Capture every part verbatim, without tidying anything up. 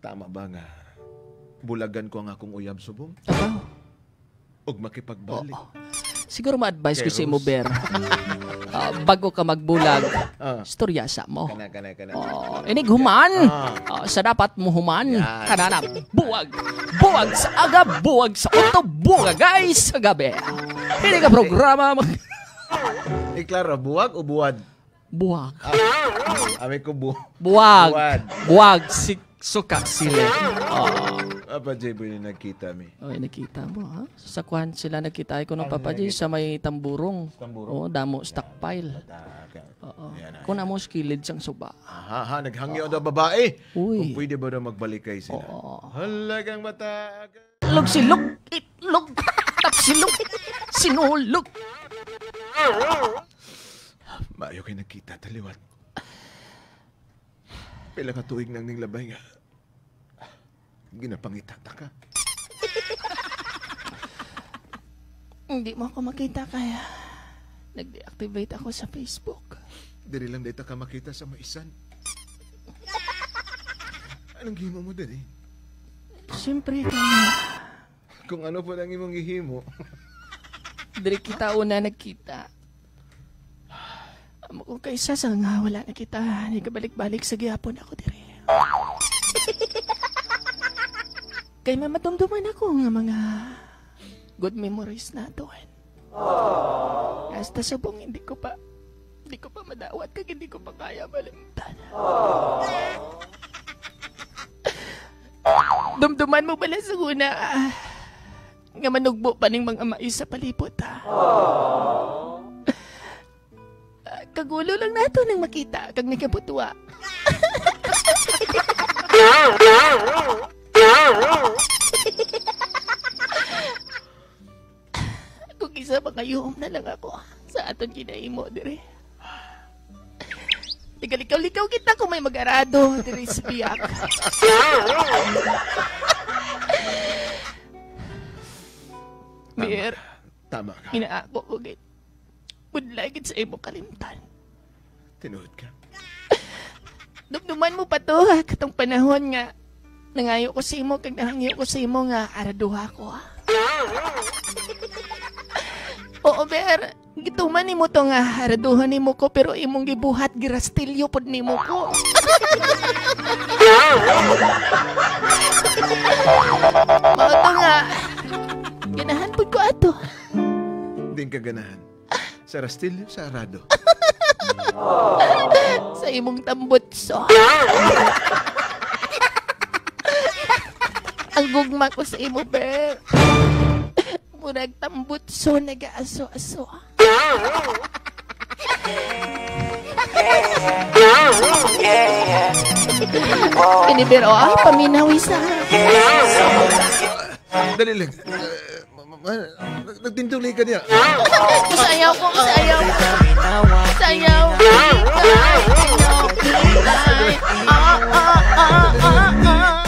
Tama ba nga bulagan ko ang akong uyab subong? Aba. Og makipagbalik? Oo. Siguro ma-advise ko si Kay Rose. Muber. Ah, bago ka magbulag, Ah. Istoryasa mo. Kana, kana, kana, kana, Oh, kana. Inig human. Ah. Ah, sa dapat mo human. Yan. Kanana, buwag. Buwag sa aga, buwag sa utob, buwag, guys, sa gabi. Hindi ka programa mag- Eh, klaro, buwag o buwad? Buwag. Ah, ami ko bu-, Buwag. Buwad. Buwag. Si suka sila. Oh. Papa J, boy, na nagkita mi. Oy, nakita mo, ha? Sa kwan sila nagkita ko nung Ano Papa J, nagkita? Sa may Tamburong. Tamburong? Oo, damo stockpile. Ah, okay. Oo. Yan na, Kung yan. Amo sa kilid sang suba. Aha, ha, naghangyo daw babae. Uy. Kung pwede ba daw magbalik kay sila? Oo. Halagang mata. Log silog, itlog, tapsilog, sinulog. Maayo kay nagkita ta liwat. Pila ka tuig nang ning labay nga ginapangita ta ka. Hindi mo ako makita kaya nag-deactivate ako sa Facebook. Diri lang data ka makita sa maisan. Anong gihimo mo diri? Siyempre, kaya Kung ano po ang imong gihimo. Diri kita una nagkita. Amo ko kay sa nga wala na kita, nagabalik-balik sa gihapon ako diri. Kay mamadumduman ako nga mga good memories naton. Hasta subong hindi ko pa, hindi ko pa madawat kag hindi ko pa kaya malimtan. Dumduman mo bala sa una, ah, nga manugbo pa ning mga mais sa palibot, ah. Ah, kagulo lang nato nang makita kag nagkabutwa. Kung isa, mangayuhom na lang ako sa aton ginahimo diri. Tigalikaw-likaw kita kung may mag-arado diri sa biyak. Tama Mir, ka. Tama ka. Inaako ko gid. Budlay gid sa imo kalimtan. Tinuod ka. Dumduman mo pa to, ha, katong panahon nga nangayo ko sa imo, kag nahangyo ko sa imo nga araduha ko, ha. Oo, Ber, gituman nimo to nga araduhan nimo ko, pero imong gibuhat, girastilyo pod nimo ko. Mao to nga, ganahan pod ko ato. Din ka ganahan. Sa rastilyo, sa arado. Sa imong tambutso. Ang gugma ko sa imo, Ber. Murag tambutso nagaaso-aso. Ini, Ber, oh, ay, paminaw isa. Dali lang. Eh, ma-, ma-, ma-, nag-, nagtinduli ka niya. Sayaw ko, sayaw. Sayaw. Ay, ay, ay, ay. Ah, ah, ah, ah, ah.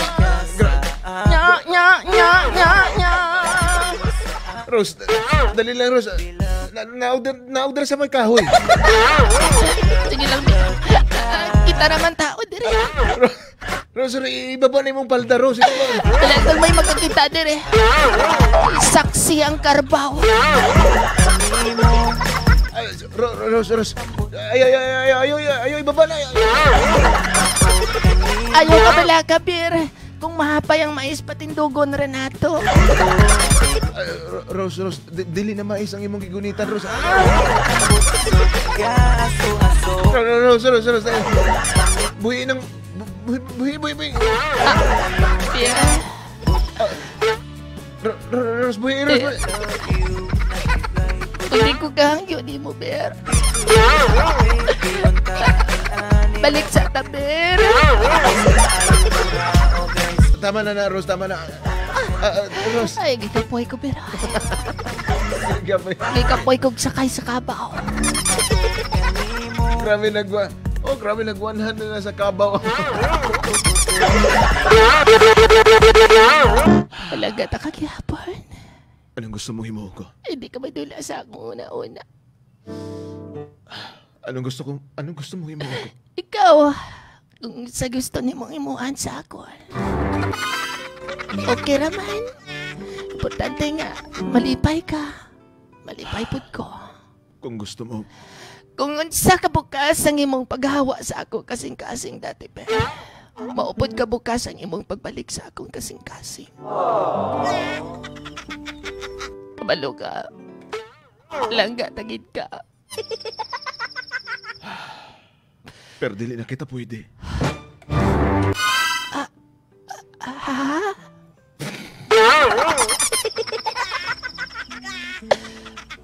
Nya, nya, nya, nya, nya. Rose, dali lang, Rose. Na, na-order, na-order sa may kahoy. Sige lang, Bi. Ah, kita naman tao dire. Rose, Rose, ibaba na imong palda, Rose. Ibaba. Talagang may makakita dire. Saksi ang karbaw. Ay, Ro-, Ro-, Rose, Rose. Ay, ay, ay, ay, ay, ay, ay, ay, ibaba na. Ayaw ka bala, Kabir. Kung mahapay ang mais, patindugon, Renato. Ay, Ro-, Rose, Rose, di-, dili na mais ang imong gigunitan, Rose. Ah! Ro-, Ro-, Rose, Rose, Rose, Rose. Buhi ng, bu-, buhi, buhi, buhi, buhi. Ah, yeah. Ah, Ro-, Ro-, Rose, buhi, Rose, Eh. buhi. Hindi ko kahangyo, di mo, Ber. Balik sa ta, Ber. Tama na na, Rose, tama na. Ah, ah, Rose. Ay, gikapoy ko, Ber. Gikapoy. Gikapoy ko sakay sa kabaw. Grabe nagwa. Oh, grabe nagwanhan na, na sa kabaw. Talaga, ta ka gihapon. Anong gusto mong himuon ko? Hindi ka madula sa akong una-una. Anong gusto kong, anong gusto mong himuon ko? Ikaw, kung sa gusto nimong himuan sa akon. Okay ra man. Importante nga, malipay ka. Malipay pud ko. Kung gusto mo. Kung unsa ka bukas ang imong paghawa sa akong kasing-kasing dati, Ber, maupod ka bukas ang imong pagbalik sa akong kasing-kasing. Kabalo ka, langga ta gid ka. Pero dili na kita pwede. Ah, ah, ha?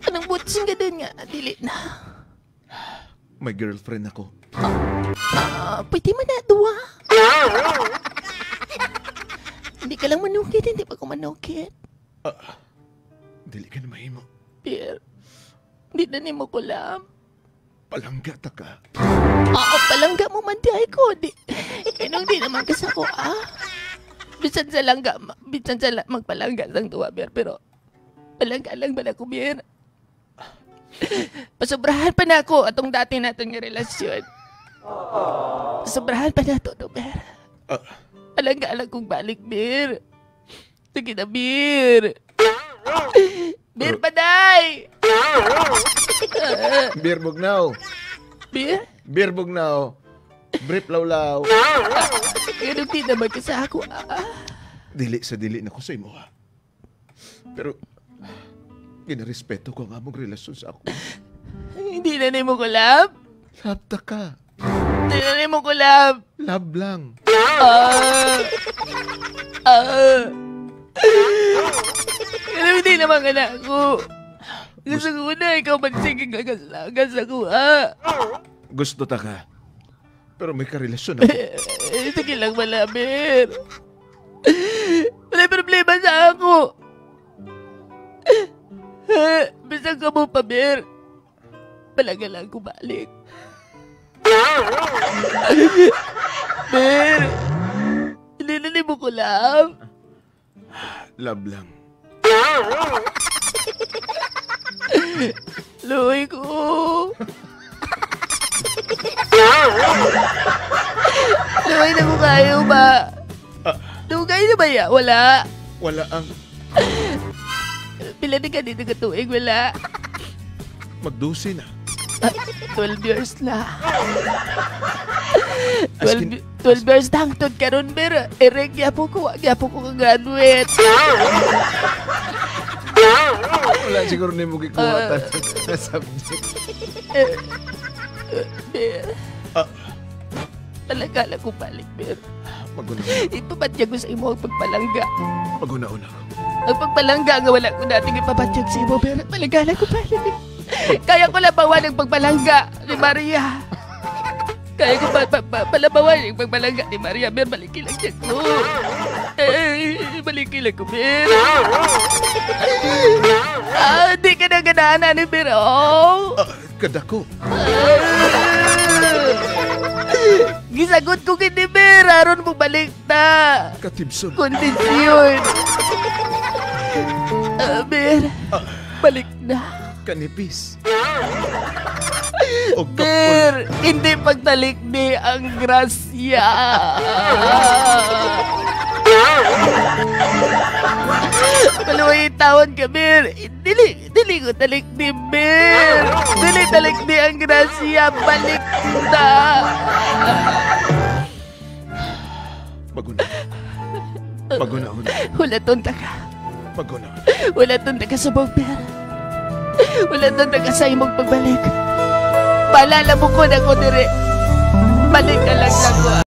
Anong buot sing gadon nga dili na? May girlfriend ako. Ah, pwede man na duha. Hindi ka lang manukit, hindi pa ko manukit. Ah, dili ka na mahimo. Pierre, di na nimo ko love. Palangga ta ka. Oo, palangga mo man di ay ko. Di, inong di naman ka sa ko, ah. Bisan sa langga, ma-, bisan sa la-, magpalangga sang duha, Ber, pero palangga lang ba na ko, Ber? Pasobrahan pa na ako atong dati naton nga relasyon. Pasobrahan pa na to, no, Ber? Ah. Palangga lang kong balik, Ber. Sige na, Ber. Ber, Ber- paday! Ber Bugnaw. Ber? Ber Bugnaw. Brief Lawlaw. Pero di naman ka sa ako, ah. Dili sa dili na ko sa imo, ha? Pero, ginarespeto ko ang among relasyon sa ako. Hindi na nimo ko love? Love ta ka. Hindi na nimo ko love. Love lang. Ah. Ah. Pero hindi naman ka na ako. Gusto ko na ikaw man sige gagas-lagas ako, ah. Gusto ta ka. Pero may karelasyon ako. Eh, sige lang, Ber. Wala problema sa ako. Bisan ka mo pa, Ber. Palangga lang ko balik. Ber, hindi na nimo ko love. Love lang. Luoy ko. Luoy na ko kayo ba? Ah. Dugay na ba ya? Wala. Wala ang Pila na ka dito ka tuig? Wala. Magdose na. Ah, twelve years na. As in, twelve, twelve years na hangtod karon, Ber. Erek gyapon ko, wa gyapon ko ka-graduate. Wala siguro nimo gikuha Ah. ta sa subject. Eh, eh, Ber. Ah. Palangga lang ko balik, Ber. Maguna. Ipabatyag ko sa imo ang pagpalangga. Maguna-una ko. Ang pagpalangga nga wala ko dati ipabatyag sa imo, Ber. Palangga lang ko balik. Kaya ko labawan ang pagpalangga ni Maria. Kaya ko pa, pa, pa, palabawan ang pagpalangga ni Maria, Ber. Baliki lang siya ko. Eh, baliki lang ko, Ber. Ah, di ka na ganahan, ani, Ber, oh. Ah, kadako. Gisagot ko gid ni Ber, aron mo balik ta. Katibson. Kondisyon. Ah, Ber, Ah. balik na. Kanipis. Og kapul- Ber, hindi pagtalikdi ang grasya. Maluoy tawon ka, Ber. Dili, dili ko talikdi, Ber. Dili talikdi ang grasya. Balik na. Maguna. Maguna-una. Hulaton ta ka. Maguna. Hulaton ta ka subong, Ber. Hulaton ta ka sa imong pagbalik. Paalala mo ko na ko dire. Balik ka lang sa ako.